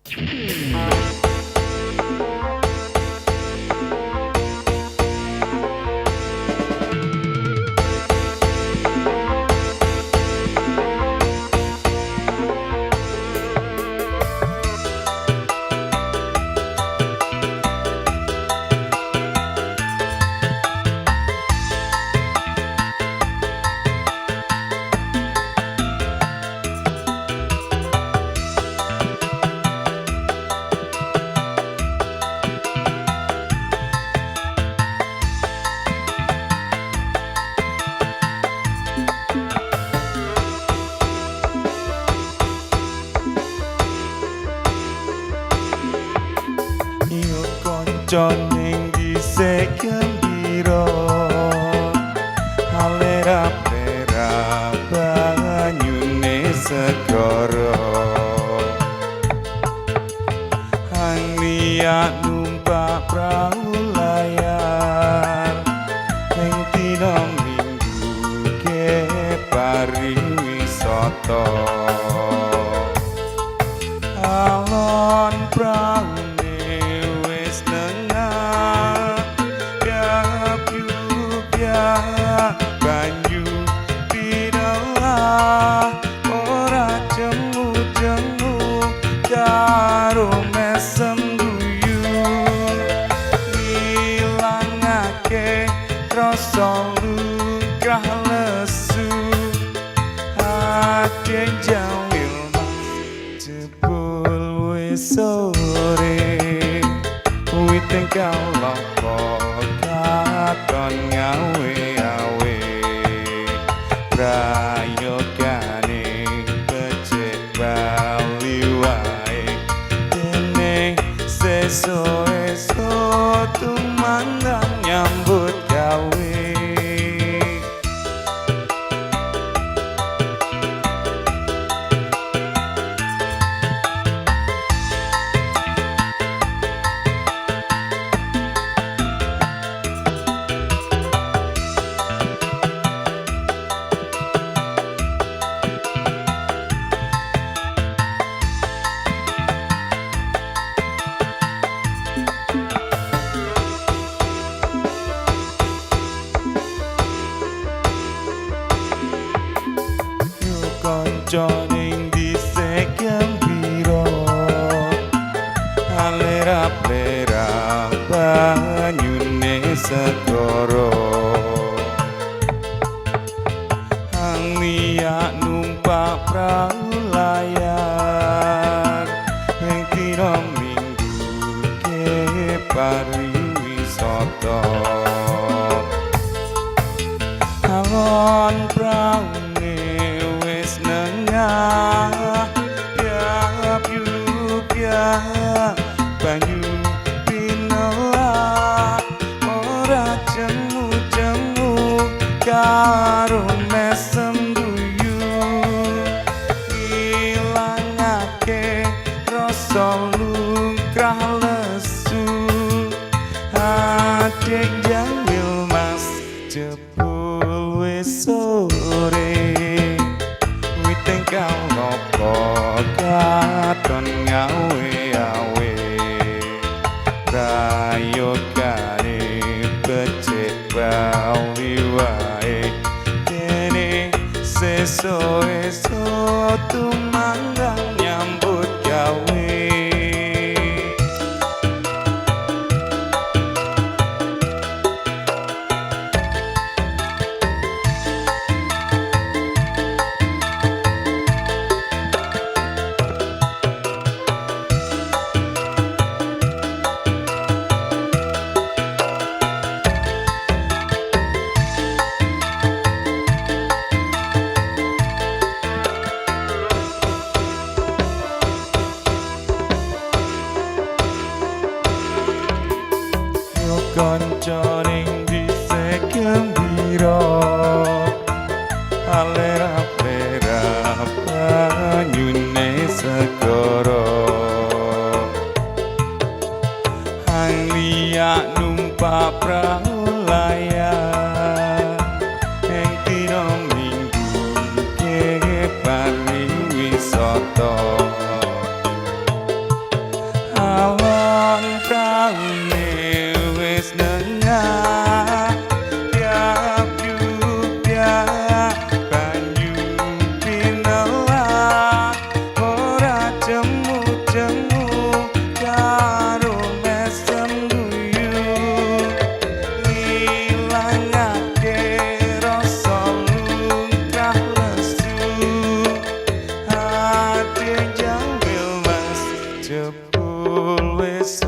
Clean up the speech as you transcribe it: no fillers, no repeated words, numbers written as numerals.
Yo kanca ning dhisik gembira, alera plera banyune segara. Hang liya numpak prau layar ing dina Minggu ke pariwisata. Alon praune wis nengah, piak banyu pinelah, ora jemu-jemu karo mesem guyu, ngilangake rasa lungkrah lesu. Ade jawil mas jebul wis sore, witing kalopo katon ngawe-awe, prayogane becik bali wae, dene sesuk esuk tumandang nyambut gawe. Yo kanca ning dhisik gembira, alera plera banyune segara. Hang liya numpak prau layar ing dina Minggu ke pariwisata. Alon praune wis nengah, piak banyu pinelah, ora jemu-jemu karo mesem guyu, ngilangake rasa lungkrah lesu. Adek jawil mas jebul wis sore, witing kalopo katon ngawe-awe, prayogane becik bali wae, dene sesuk esuk tumandang nyambut gawe. Yo kanca ning dhisik gembira, alera plera banyune segara. Hang liya numpak prau layar ing dina Minggu ke pariwisata. Alon praune wis nengah, yap yup ya banyu pinelak, ora jemu-jemu karo mesem guyu, ngilangake rasa lumrah lesu. Ati jawil, Mas, jebul wis.